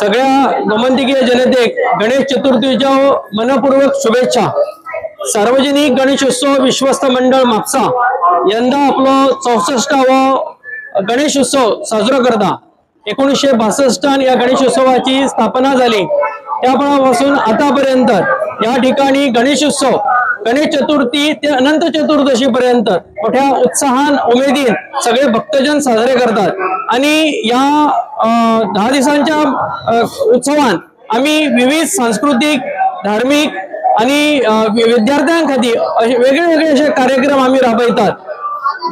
सगळ्या गोमंतकीय जनतेक गणेश चतुर्थीच्या मनपूर्वक शुभेच्छा। सार्वजनिक गणेशोत्सव विश्वस्त मंडळ म्हापसा यंदा आपलो 64वो गणेशोत्सव साजरो करता। 1962 या गणेशोत्सवाची स्थापना झाली, त्यापासून आतापर्यंत या ठिकाणी गणेशोत्सव गणेश चतुर्थी ते अनंत चतुर्दशी पर्यंत मोठ्या उत्साहान उमेदीन सगळे भक्तजन साजरे करतात। आणि या 10 दिवसांच्या उत्सवान आम्ही विविध सांस्कृतिक, धार्मिक आणि विद्यार्थ्यांखातीर असे वेगळे वेगळे असे कार्यक्रम आम्ही राबयतात,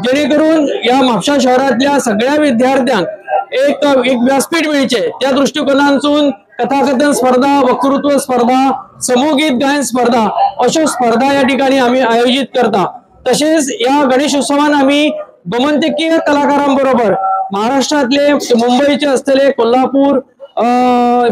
जेणेकरून या म्हापसा शहरातल्या सगळ्या विद्यार्थ्यांक एक एक व्यासपीठ मिळचे। त्या दृष्टिकोनातून कथाकथन स्पर्धा, वक्तृत्व स्पर्धा, समूहगीत गायन स्पर्धा अशो स्पर्धा या ठिकाणी आम्ही आयोजित करता। तसेच या गणेशोत्सवान आम्ही गोमंतकीय कलाकारांबरोबर महाराष्ट्रातले, मुंबईचे असलेले, कोल्हापूर,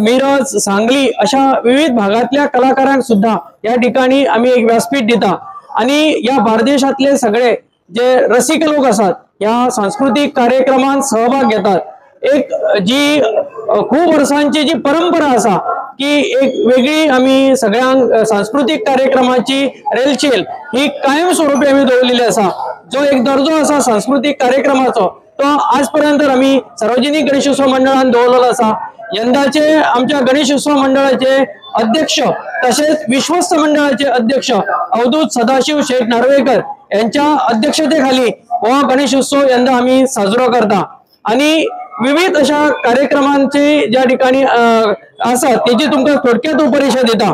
मिरज, सांगली अशा विविध भागातल्या कलाकारांक सुद्धा या ठिकाणी आम्ही एक व्यासपीठ दिता। आणि या बार्देशातले सगळे जे रसिक लोक आसात या सांस्कृतिक कार्यक्रमांत सहभाग घेतात। एक जी खूप वर्षांची जी परंपरा आसा की एक वेगळी आम्ही सगळ्यांक सांस्कृतिक कार्यक्रमाची रेलचेल ही कायमस्वरूपी आम्ही दवरलेली आसा। जो एक दर्जो आसा सांस्कृतिक कार्यक्रमाचो तो आजपर्यंत आम्ही सार्वजनिक गणेशोत्सव मंडळान दवरलेलो आसा। यंदाचे आमच्या गणेशोत्सव मंडळाचे अध्यक्ष तसेच विश्वस्त मंडळाचे अध्यक्ष अवधूत सदाशिव शेठ नार्वेकर यांच्या अध्यक्षतेखाली हो गणेशोत्सव यंदा आम्ही साजरो करता। आणि विविध अशा कार्यक्रमांची ज्या ठिकाणी आसा तेजी तुमकां थोडक्यात उपरिशा दिता।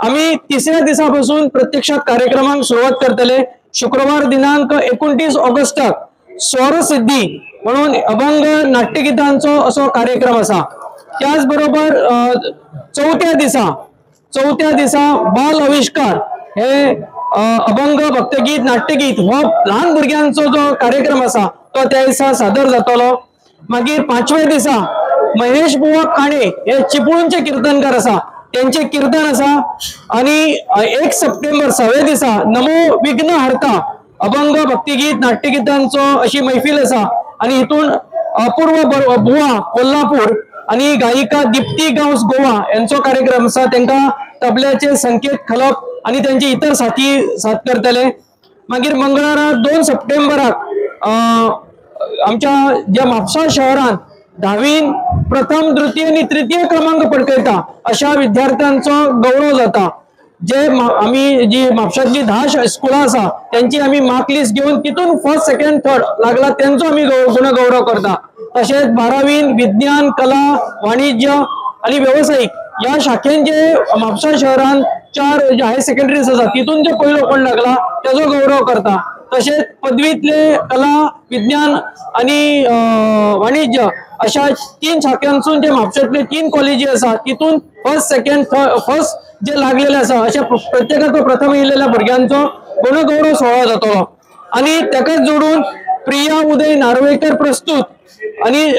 आम्ही तिसऱ्या दिसापासून प्रत्यक्षात कार्यक्रमांक सुरवात करतले। शुक्रवार दिनांक 29 ऑगस्टाक स्वरसिद्धी म्हणून अभंग नाट्यगीतांचो असो कार्यक्रम आसा। त्याच बरोबर चौथ्या दिसा बाल आविष्कार हे अभंग भक्तगीत नाट्यगीत हो ल्हान भुरग्यांचो जो कार्यक्रम आसा तो त्या दिसा सादर जातलो। मागीर 5व्या दिसा महेश बुवा काणे हे चिपळूणचे कीर्तनकार आसा त्यांचे कीर्तन आसा। आणि 1 सप्टेंबर 6व्या दिसा नमो विघ्न हर्ता अभंग भक्तिगीत नाट्यगीतांचो अशी मैफिल आसा। आणि हितून अपूर्व बुवा कोल्हापूर आणि गायिका दीप्ती गांवस गोवा यांचो कार्यक्रम आसा। तेंका तबल्याचे संकेत खलप आणि त्यांचे इतर साथी साथ करतले। मागीर मंगळारा 2 सप्टेंबराक आमच्या ज्या म्हापसा शहरांत 10वीन प्रथम, द्वितीय आणि तृतीय क्रमांक पटकयता अशा विद्यार्थ्यांचो गौरव जाता। जे आमी जी म्हापशांतली 10 स्कुलां आसा त्यांची आमी मार्क लिस्ट घेवन तितून फर्स्ट, सेकंड, थर्ड लागला तेंचो आमी गुणगौरव करता। तशेंच 12वीन विज्ञान, कला, वाणिज्य आणि वेवसायीक ह्या शाखेन जे म्हापसा शहरांत 4 जे हायर सेकंडरीज आसा तितून जे पयलो कोण लागला तेजो गौरव करता। तशेंच पदवीतले कला, विज्ञान आणि वाणिज्य अशा 3 शाखांसून जे म्हापशांतले 3 कॉलेजी आसा तितून फर्स्ट, सेकंड, फर्स्ट जे लागलेले आसा अशा प्रत्येकाचो प्रथम येयलेल्या भुरग्यांचो गुणगौरव सोहळा जातलो। आणि तेकाच जोडून प्रिया उदय नार्वेकर प्रस्तुत आणि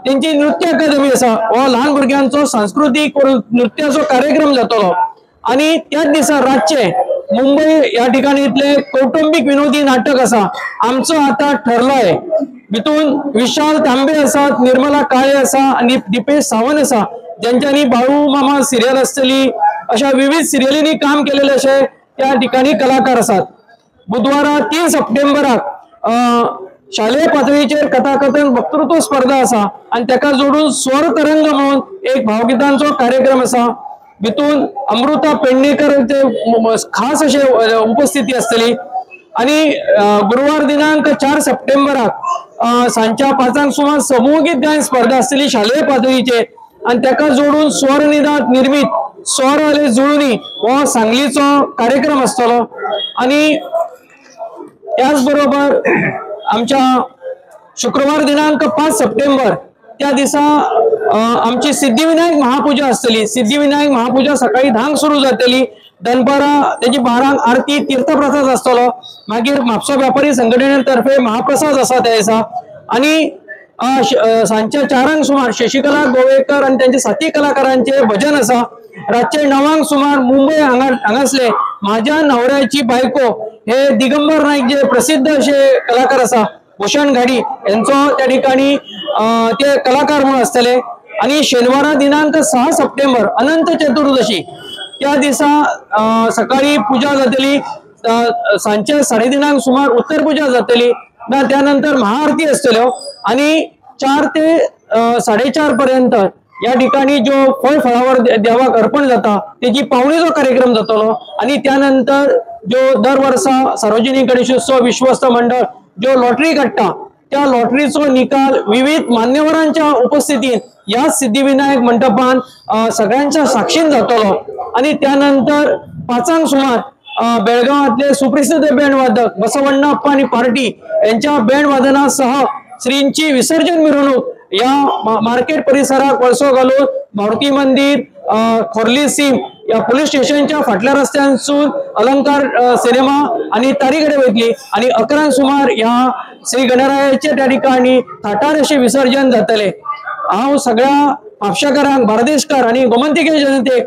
तेंची नृत्य अकादमी आसा हो ल्हान भुरग्यांचो सांस्कृतीक नृत्याचो कार्यक्रम जातलो। आणि त्याच दिसा रातचे मुंबई या ठिकाणीतले कौटुंबिक विनोदी नाटक आसा आमचो आता ठरलाय, भितून विशाल तांबे आसात, निर्मला काळे आसा आणि दीपेश सावंत आसा, ज्यांच्यानी बाळू मामा सिरियल आसतली अशा विविध सिरियलींनी काम केलेले अशे त्या ठिकाणी कलाकार आसात। बुधवारा 3 सप्टेंबराक शालेय पातळीचेर कथाकथन वक्तृत्व स्पर्धा आसा आणि तेका जोडून स्वर तरंग म्हणून एक भावगीतांचो कार्यक्रम आसा। भितून अमृता पेडणेकर ते खास अशे उपस्थिती आसतली। आणि गुरुवार दिनांक 4 सप्टेंबराक सांजच्या 5 सुमार समूहगीत गायन स्पर्धा आसतली शालेय पातळीचेर आणि तेका जोडून स्वरनिधात निर्मित स्वर आले जुळणी हो सांगलीचो कार्यक्रम आसतलो। आणि त्याच बरोबर आमच्या शुक्रवार दिनांक 5 सप्टेंबर त्या दिसा आमची सिद्धिविनायक महापूजा आसतली। सिद्धिविनायक महापूजा सकाळी 10 सुरू जातली, दनपारा तेजी 12 आरती तीर्थप्रसाद आसतलो। मागीर म्हापसा व्यापारी संघटने तर्फे महाप्रसाद आसा त्या दिसा। आणि सांजच्या 4 सुमार शशिकला गोवेकर आणि त्यांचे साथी कलाकारांचे भजन आसा। रातचे 9 सुमार मुंबई हांगासले माझ्या नवऱ्याची बायको हे दिगंबर नाईक जे प्रसिद्ध असे कलाकार आसा, भूषण घाडी यांचो त्या ठिकाणी ते कलाकार म्हणून आसतले। आणि शेनवारा दिनांक 6 सप्टेंबर अनंत चतुर्दशी त्या दिसा सकाळी पूजा जातली, सांजचे 3:30 सुमार उत्तर पूजा जातली, त्यानंतर महाआरती आसतल्यो आणि 4 ते 4:30 पर्यंत या ठिकाणी जो फळ फळावर देवाक अर्पण जाता तेजी पावणीचो कार्यक्रम जातलो। आणि त्यानंतर जो दर वर्सा सार्वजनिक गणेशोत्सव विश्वस्त मंडळ जो लॉटरी काडटा त्या लॉटरीचो निकाल विविध मान्यवरांच्या उपस्थितीत या सिद्धिविनायक मंडपान सगळ्यांच्या साक्षीन जातलो। आणि त्यानंतर 5 सुमार बेळगावातले सुप्रसिद्ध बँड वादक बसवण्णा अप्पा आणि पार्टी यांच्या बँड वादनासह श्रींची विसर्जन मिरवणूक या मार्केट परिसराक वळसो घालून मारुती मंदिर खोर्ली सीम या पोलीस स्टेशनच्या फाटल्या रस्त्यांसून अलंकार सिनेमा आणि तारीकडे वयतली आणि 11 सुमार ह्या श्री गणरायाचे त्या ठिकाणी थाटार अशें विसर्जन जातले। हांव सगळ्या म्हापशेकारांक, बार्देशकार आणि गोमंतकीय जनतेक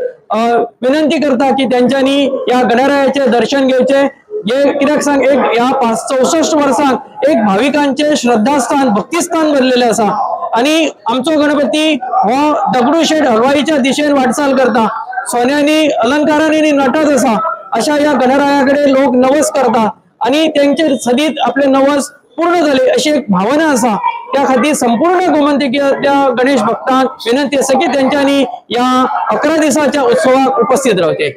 विनंती करता की त्यांच्यानी ह्या गणरायाचे दर्शन घेवचे। हे कित्याक सांग, एक ह्या 64 वर्सांक एक भाविकांचे श्रद्धास्थान, भक्तिस्थान बनलेले आसा आणि आमचो गणपती हो दगडूशेठ हलवाईच्या दिशेन वाटचाल करता, सोन्यांनी अलंकारांनी नटत आसा। अशा ह्या गणरायाकडे लोक नवस करता आणि त्यांचे सदीत आपले नवस पूर्ण झाले अशी एक भावना आसा। त्या खातीर संपूर्ण गोमंतकीय त्या गणेश भक्तांक विनंती आसा की त्यांच्यानी ह्या 11 दिसाच्या उत्सवाक उपस्थित रावचे।